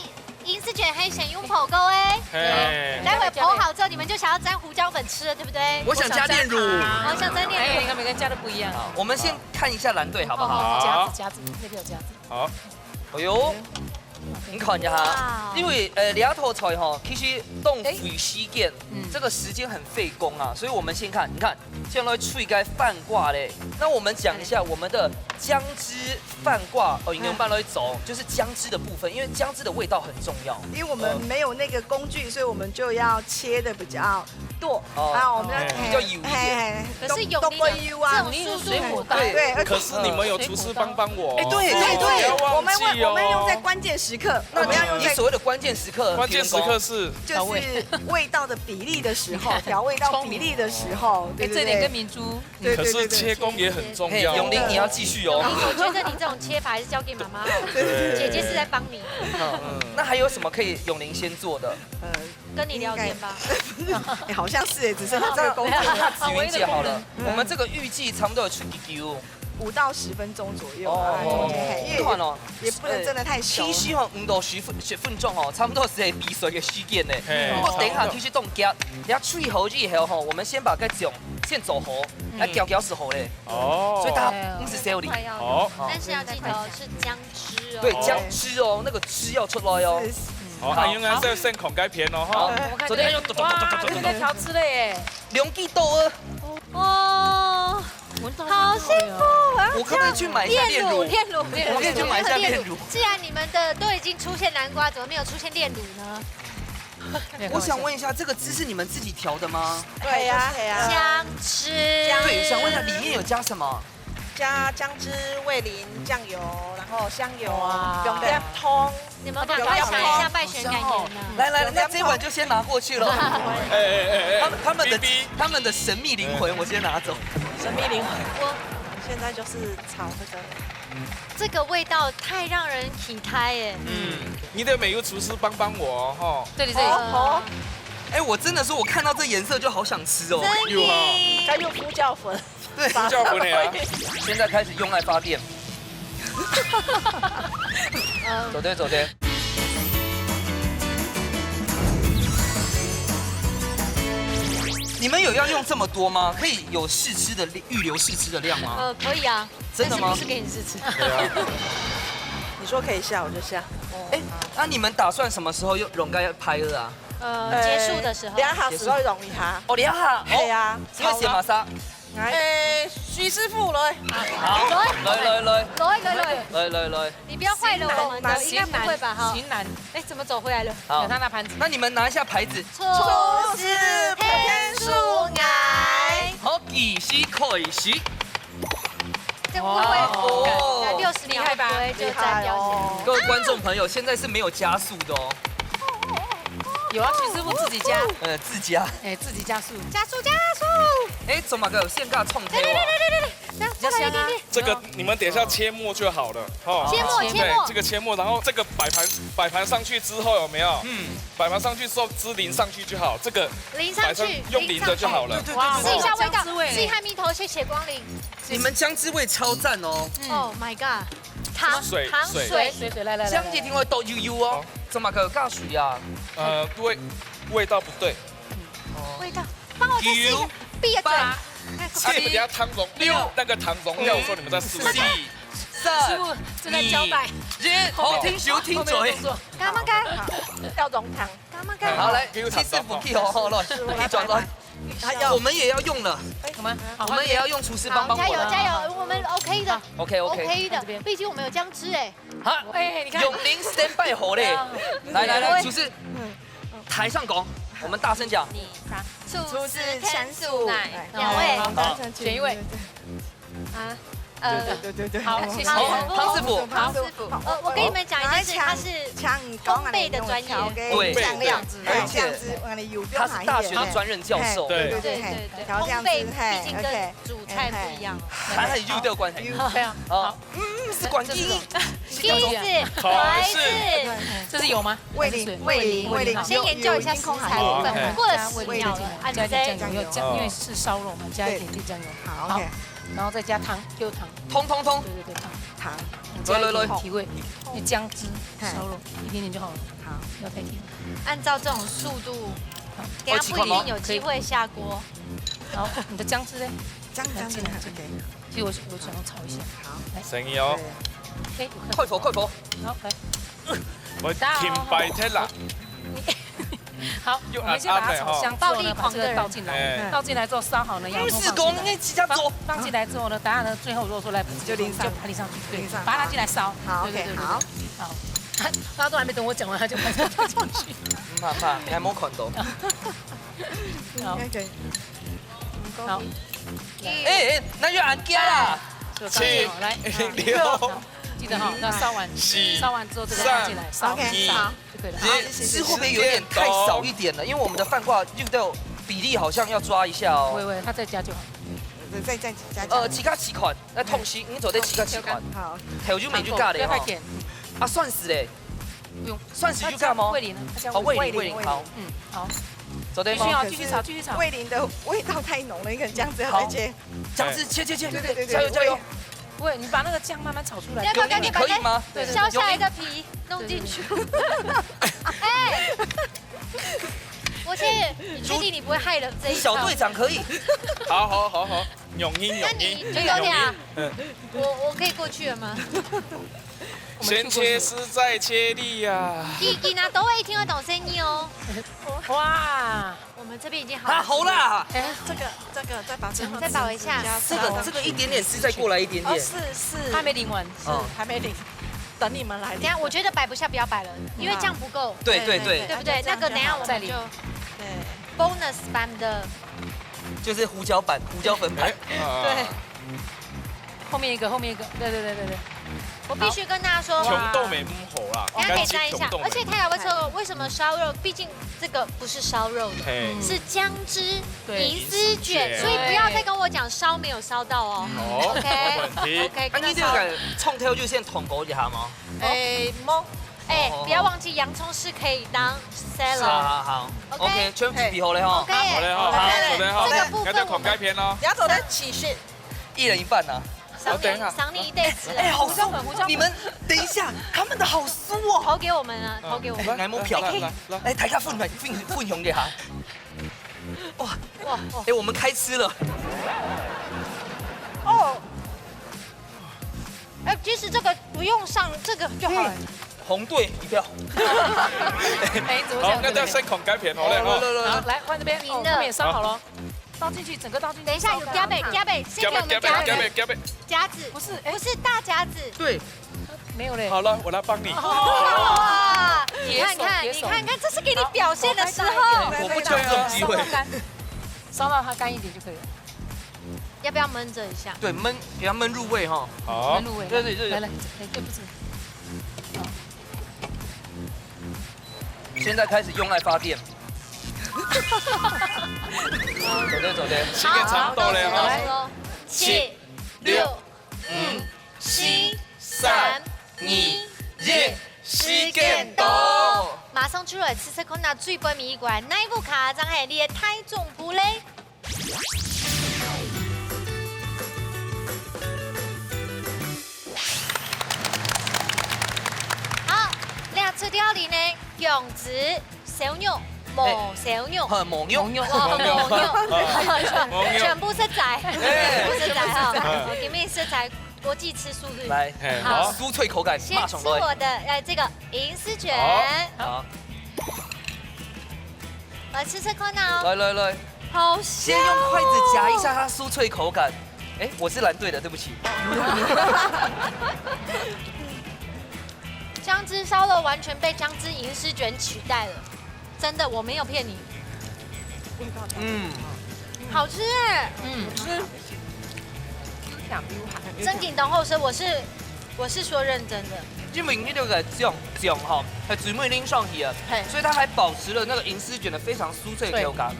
銀絲捲還先用烰過哎。嘿。待會烰好之後，你們就想要沾胡椒粉吃了，對不對？我想加煉乳。我想加糖。我想沾煉乳。哎，你看每個人加的不一樣。好，我們先看一下藍隊好不好？哦，夾子，夾子，那邊有夾子。好。哎呦，你看一下哈，哇哦。因為，呃，這道菜吼，其實當費時間，哎。嗯。這個時間很費工啊，所以我們先看，你看， 先來炊該番瓜咧。那我們講一下我們的薑汁番瓜，哦，應該用慢慢來走，嗯。就是薑汁的部分，因為薑汁的味道很重要。因為我們沒有那個工具，所以我們就要切得比較剁。哦。啊，我們要，哎。比較幼一點。嘿，嘿，嘿，可是永利的剁，剁過幼啊。這種速度很快。對。對，而且可是你們有廚師幫幫我。哎，對，對，對，不要忘記哦。我們會，我們用在關鍵時刻，那我們要用在你所謂的關鍵時刻，關鍵時刻是？就是味道的比例的時候，調味到比例的時候，對，對，對。哎，這點跟明珠 對，對，對，對。可是切工也很重要哦。嘿，永玲，你要繼續哦。永玲，我覺得你這種切法還是交給媽媽好了。對，對，對，對。姐姐是在幫你。嗯。那还有什么可以永玲先做的？呃，跟你聊天吧。哎，好像是哎，只剩下这个功那能。那子云姐好了，我们这个预计差不多有出几久？五到十分钟左右啊，哦嘿因为你看哦，也不能真的太熟。其实吼，五到十分十分钟吼，差不多是比赛的时间呢。嘿不过等一下其实动脚，你要最后以后吼，我们先把个酱先做好，来攪攪是好嘞。哦，所以大家不是 sell 好，但是要记得哦，是姜汁哦。对，姜汁哦，那个汁要出来哦。好，还有呢，这个剩孔该片哦哈。昨天用哇，这个调汁了耶！两季豆哦，哦，好幸福啊！我可不可以去买一下炼乳？炼乳，炼乳，我可以去买一下炼乳。既然你们的都已经出现南瓜，怎么没有出现炼乳呢？我想问一下，这个汁是你们自己调的吗？对呀，对呀。姜汁。对，想问一下里面有加什么？加姜汁、味淋、酱油，然后香油、哇用点通。你们赶快想一下败选感言呢？来来，那这一碗就先拿过去了。哎哎哎哎，他们他们的 B B 他们的神秘灵魂，我先拿走。神秘灵魂。现在就是炒这个。这个味道太让人期待耶！嗯，你的美味厨师帮帮我哦哈。这里这里，哦，哎，我真的说，我看到这颜色就好想吃哦。有哈，该用胡椒粉。对，胡椒粉的啊。现在开始用爱发电。走对走对。你们有要用这么多吗？可以有试吃的预留试吃的量吗？呃，可以啊，真的吗但是不是给你试吃？对啊，你说可以下我就下。哎，那你们打算什么时候用用该拍的啊？呃，结束的时候。两下时候容易哈。哦，两下。对呀，你要写玛莎？哎，徐师傅来。好，来来来来来来，来来来。你不要坏了我们的，应该不会吧？哈，型男，哎，怎么走回来了？好给，他那盘子。那你们拿一下牌子。厨师偏食爱。好，计时开始。这不会，哦六十秒不会就占掉。各位观众朋友，现在是没有加速的哦。有啊，徐师傅自己加，呃，自家。哎，自己加速。加速加速！哎，怎么个现价冲推来来来哦？来来来，这样再来一点点。这个你们等一下切末就好了哈。切末切末对，这个切末，然后这个摆盘摆盘上去之后有没有？嗯，摆盘上去之后汁淋上去就好，这个淋上去摆上，用淋的就好了。对对哇对对试一下味道姜汁味，谢谢蜜桃，谢谢光临。你们姜汁味超赞哦。 Oh my god，糖水糖水水水水来来来，姜汁一定会倒悠悠哦。怎么个加水啊？呃，味味道不对，味道，帮我再试一下，闭个嘴。哎，等下糖溶料那个糖溶料的时候你们再试一四下。三师傅正在交代，二一，好，停手停嘴后面的动。作。干嘛干？要溶糖。干嘛干？好，来，给我七四五 K 好好了，一转来，还要我们也要用了，我们好我们也要用厨师帮帮我了。加油加油，我们 OK 的 OK OK， ，OK 的这边，毕竟我们有姜汁哎。好，哎，你看，永林 stand by 好嘞。来来来，厨师，台上讲，我们大声讲。你厨师千岁，两位好啊，选一位。呃，好，谢谢。好，汤师傅，汤师傅，呃，我跟你们讲一件事，他是抢烘焙的专业，对酱料，而且酱汁，完了油他是大学的专任教授，对对对对对，调酱汁烘焙毕竟嘿，OK 跟煮菜不一样。还很有这个关系。对啊，啊，嗯，是管第一，第一次，好还是是这是有吗？味淋味淋味淋，先研究一下食材部分，好，OK 过了十秒了，啊，你再酱油，因为是烧肉嘛，加一点点酱油，好 OK，然后再加糖，又糖，通通通，对对对，糖，糖，你加一来来来点提味，你姜汁烧肉一点点就好了，好，不要太甜。按照这种速度，等下不一定有机会下锅。好，你的姜汁呢？这样这样子进来 OK，其实我我想要炒一下，好，生意哦，哎，快佛快佛，好来，我停摆忒啦。好，我们先把它炒香之后呢，把这个倒进来，哎倒进来之后烧好呢，洋葱是放进来。公那几家做，放进来之后呢，等下呢，最后如果说来不及，就淋上就把它淋上去，对，淋上把它拿进来烧。好对对 OK 对对好，好。大家都还没等我讲完，他就马上倒进去。怕怕，还没看到。好， OK，好，哎哎，那就俺家啦，就倒进去，来，六好，记得哈，那烧完，四烧完之后这个拿进来烧， OK 烧好，就可以了。这是会不会有点太少一点了？因为我们的饭挂又到比例好像要抓一下哦。喂喂，他再加就好。再再加呃，加，其他几款，那痛惜，你走在其他几款，好，还有就没就尬的哈。不要太甜。啊，算死嘞，不用，算是油炸嗎？味淋啊，它叫哦，味淋，味淋，味淋，味淋。好。嗯，好。做得嗎？继续哦，继续炒，继续炒。味淋的味道太浓了，你可能这样子要再切。好。姜丝切切切，对对对对，加油加油！不会，你把那个酱慢慢炒出来。要不要给你把那可以吗？对对对。削下来的皮弄进去？哎，我去，你确定你不会害了这一招？小队长可以。好好好好，容易容易。那你就有点啊，容易。嗯。我我可以过去了吗？先切丝再切粒啊！你你拿刀一定要懂生意哦。哇，我们这边已经好了。啊，好啦。哎，这个这个再把这个再把我一下。这个这个一点点丝再过来一点点。哦，是是，还没淋完。是，哦。还没淋，等你们来淋。等一下，我觉得摆不下，不要摆了，因为这样不够。对对对。对不对？那个等一下我们就再淋。对。bonus 版的。就是胡椒版，胡椒粉版。哎，啊。对。后面一个，后面一个，对对对对对。我必须跟大家说，穷豆妹不好啦，等一下给你沾一下，而且他还会说为什么烧肉，毕竟这个不是烧肉的，嘿。是姜汁对。银丝卷，银丝卷。所以不要再跟我讲烧没有烧到哦。嗯。好，OK，没问题。OK，啊，你这个跟他说。冲头就先烫过一下吗？哎，没。哎，哦。不要忘记洋葱是可以当 salad。好好好。OK。OK，全部准备好了哈。OK。好嘞哈，好嘞哈。这个部分我们要再狂改篇咯。你要走的起势。一人一半啊。赏你，好，等一下。赏你一对子。哎，好酥！你们等一下，他们的好酥哦。投给我们啊，投给我们。来，来，来，来，来。哎，大家分分分享一下。哇哇哇！哎，我们开吃了。哦。哎，其实这个不用上，这个就好了。嗯，红队一票。哎，怎么讲？好，那再先狂改篇好了哈。来来来来。好，来换这边，哦，他们也上好了。倒进去，整个倒进去。等一下，有夹背，夹背，先给我们夹夹背，夹背。夹背，夹背。夹子，不是，哎。不是大夹子。对。没有嘞。好了，我来帮你。哇，你看看，你看看，这是给你表现的时候。我不抢这种机会。烧到它干，烧到它干一点就可以了。要不要焖着一下？对，焖，给它焖入味哈。好。焖入味。对对对。来来，哎，对不起。现在开始用爱发电。走的走的。时间差不多了哈。好，来，七、六、五、四、三、二、一，时间到。马上出来，試試看啊，最背尾一關，哪一步卡正係你个大丈夫咧？ 好，這出料理呢，芎子、燒肉、無燒肉。哎，無肉。無肉。哦，無肉。無肉。全部食齋，哎。全部食齋哈。哎。今日食齋，國際吃素日。來，嘿，好。酥脆口感，先吃馬上來。我的，呃，這個銀絲捲。好。好。 來試試看啊。來來來，好香哦。先用筷子夾一下它酥脆口感。哎，我是藍隊的，對不起。薑汁燒肉完全被薑汁銀絲捲取代了，真的，我沒有騙你。嗯，好吃哎。嗯。 正經當好食，我是，我是說認真的。因為佢這個醬，醬哈，係最尾淋上去啊，嘿。所以它還保持了那個銀絲捲的非常酥脆的口感。對。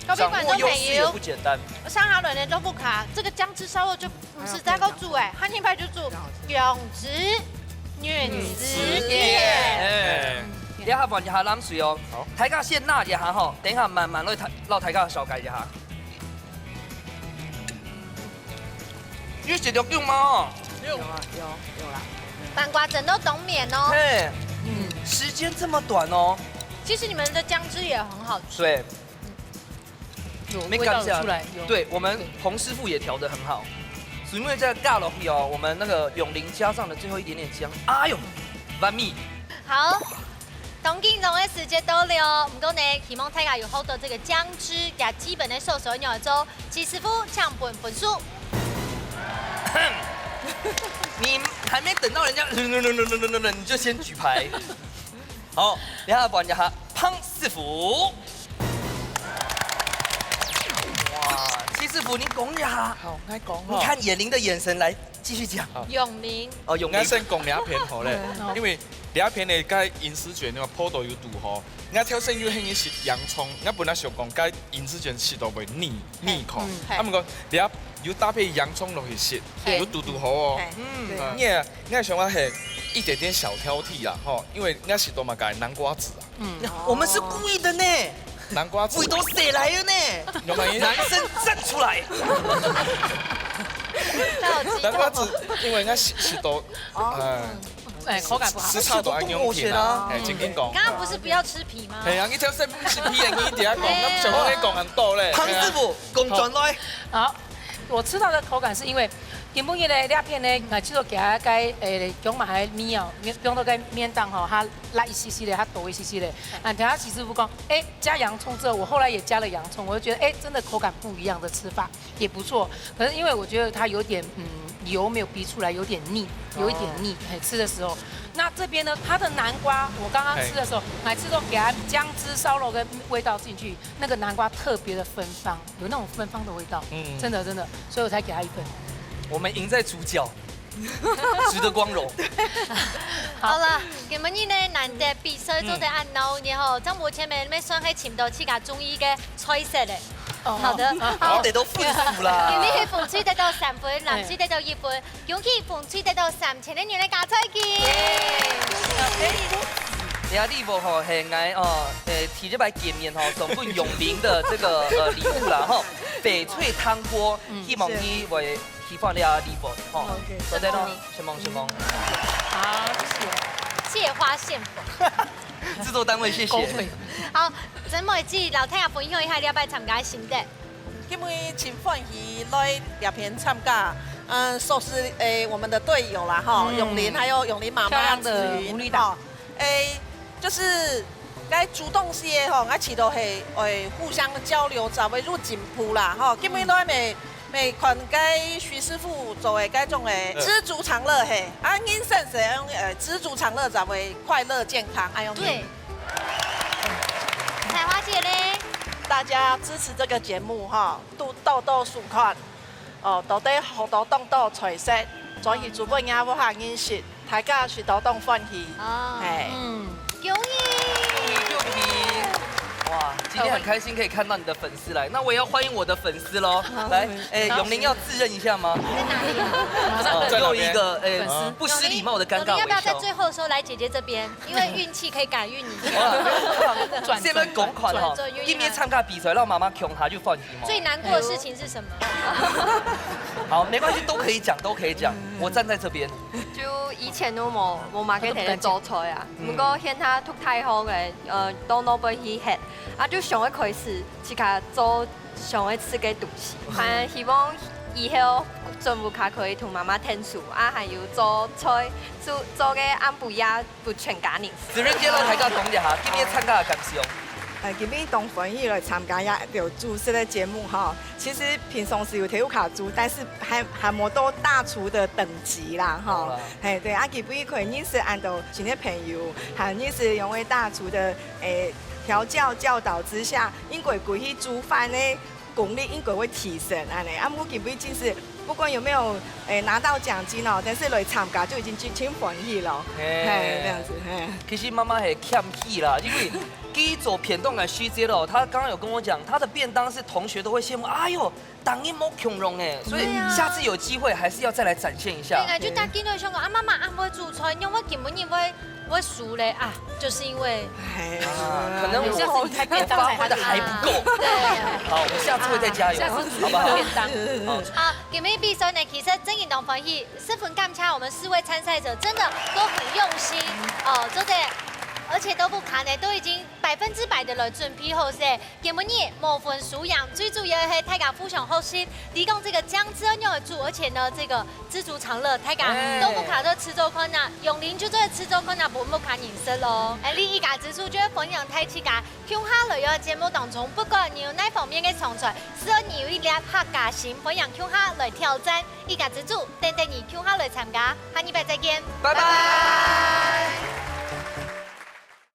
各位觀眾朋友，掌握優勢也不簡單。上下輪的都不卡，這個薑汁燒肉就毋使再過煮哎，下一擺就煮薑汁銀絲捲。哎，這下換一下冷水哦。好。大家先拿一下吼，等一下慢慢來，摎大家紹介一下。 有食到薑嗎？有啊，有，有啦。南瓜真的當綿哦。嘿，嗯，時間這麼短哦。其實你們的薑汁也很好吃。對。有，沒感覺。味道有出來，有。對，我們彭師傅也調得很好。所以因為這個加落去哦，我們那個薑淋加上了最後一點點薑。哎喲，完美。好。 當緊張个時節到了，毋過呢，希望大家有好多這個薑汁，也基本个素材愛做。徐師傅，請分分數。你還沒等到人家，你就先舉牌。好，等下換一下，彭師傅。哇，徐師傅，你講一下。好，𠊎講吼。你看芫玲的眼神來，繼續講。好。永明。哦，永明。𠊎先講這片好了，嗯。因為 這片个該銀絲捲个坡度有堵好，𠊎頭先有興趣食洋蔥，𠊎本來想講該銀絲捲食到會膩，膩口。嗯，係。啊，毋過這有搭配洋蔥落去食，係。有堵堵好哦。係，嗯，對。嗯。你个，𠊎想講係一点点小挑剔啦，吼，因為人家食到嘛个南瓜子啊。嗯，我們是故意的呢，南瓜子，味道誰來的呢？有沒有？男生站出來。南瓜子，因為人家食食到，哎，哎，口感不好。食到都愛用甜啊，哎，正經講。剛剛不是不要吃皮嗎？哎呀，你頭先不吃皮的，你一定要講，那想講你講很多嘞。唐師傅，講轉來。好，我吃到的口感是因為 今晡日呢，這片呢，𠊎試著佢个，誒，薑嫲个味哦，放到該麵當吼，佢辣一息息个，佢多一息息个。啊，聽下徐師傅講，誒，加洋蔥之後，我後來也加了洋蔥，我就覺得，誒，真的口感不一樣的吃法也不錯。可是因為我覺得它有點，嗯，油沒有逼出來，有點膩，有一點膩，嘿，吃的時候。那這邊呢，它的南瓜，我剛剛吃的時候，還吃到給它薑汁燒肉跟味道進去，那個南瓜特別的芬芳。 有那種芬芳的味道，嗯，真的真的，所以我才給他一分。我們贏在主角，值得光榮。好了，今晡日呢難得比賽做得恁鬧熱吼，張伯謙妹妹算係尋到自家中意个菜色咧。好的，好，得到分數啦。今晡日紅隊得到三分，藍隊得到一分。 恭喜紅隊得到三千个銀个加菜金。這禮物吼係𠊎哦，誒，第一擺見面吼，送分永林的這個呃禮物啦吼，翡翠湯鍋，希望你會喜歡這禮物吼。OK，多謝咯，承蒙承蒙。好，謝謝。借花獻佛。製作單位謝謝。好，曾妹姊，摎大家分享一下這擺參加个心得。 今晡日真歡喜來這片參加，嗯，熟識誒我們的隊友啦哈，永林還有永林媽媽、紫雲哈，誒，就是該主動些吼，𠊎試著係誒互相交流，做會有進步啦哈。今晡日來乜乜看該徐師傅做个該種誒知足常樂嘿，啊，人生係用誒知足常樂，做會快樂健康，哎喲。對。 彩花姐咧？大家支持這個節目哈，都多多收看，哦，到底好多當多菜色，轉去煮分人家屋下人食，大家食到當歡喜。哦，嘿，嗯，恭喜！恭喜恭喜！哇，今天很開心可以看到你的粉絲來，那我也要歡迎我的粉絲嘍。來，哎，永林要自認一下嗎？在哪裡？哦，又一個哎不失禮貌的尷尬微笑。永林要不要在最後的時候來姐姐這邊？ 因為運氣可以改運一下。哇，先來講看吼，今晡日參加比賽，摎媽媽共下就放心哦。最難過的事情是什麼？好，沒關係，都可以講，都可以講。我站在這邊。就以前都無無麼个在做菜啊，毋過現在讀大學个，呃，都攏會去歇，啊，就想愛開始自家做想愛食个東西。還希望以後轉屋下可以同媽媽𢯭手，啊，還有做菜，做做个暗晡夜 分全家人。子仁姐摎大家講一下，今晡日參加个感想。呃，今晡日當歡喜來參加這條煮食个節目吼。其實平常時有在屋下煮，但是還還無到大廚的等級啦吼。嘿，對，啊，今晡日可以認識恁多新个朋友，還認識兩位大廚的誒調教教導之下，應該歸去煮飯呢。 功力應該會提升恁呢。啊，毋過今晡日真係不管有沒有誒拿到獎金哦，但是來參加就已經真真歡喜了。嘿，這樣子，嘿。其實媽媽很謙虛啦，因為第一組片段个細節哦，她剛剛有跟我講，她的便當是同學都會羨慕，哎喲，當然無共樣哎，所以下次有機會還是要再來展現一下。對啊，就當今晡日想講啊，媽媽恁會煮菜，仰會今晡日會 會輸咧啊，就是因為，哎，可能我下次你開便當才發揮得還不夠。對，好，我們下次會再加油，下次煮好不好？便當。好，今晡日比賽呢，其實真的當歡喜，十分感謝我們四位參賽者，真的都很用心哦，做得，而且都不卡呢，都已經百分之百的來準備好勢。 今晡日無分輸贏，最主要係大家互相學習，提供這個醬汁愛仰般煮，而且呢，這個知足常樂，大家都無卡到製作看啊，用零就做製作看啊，無無卡飲食咯。哎，另一家之處就係歡迎大自家共下來到節目當中，不管你有哪方面个長才，只要你有一粒客家心，歡迎共下來挑戰。一家之主，等等你共下來參加，下禮拜再見，拜拜。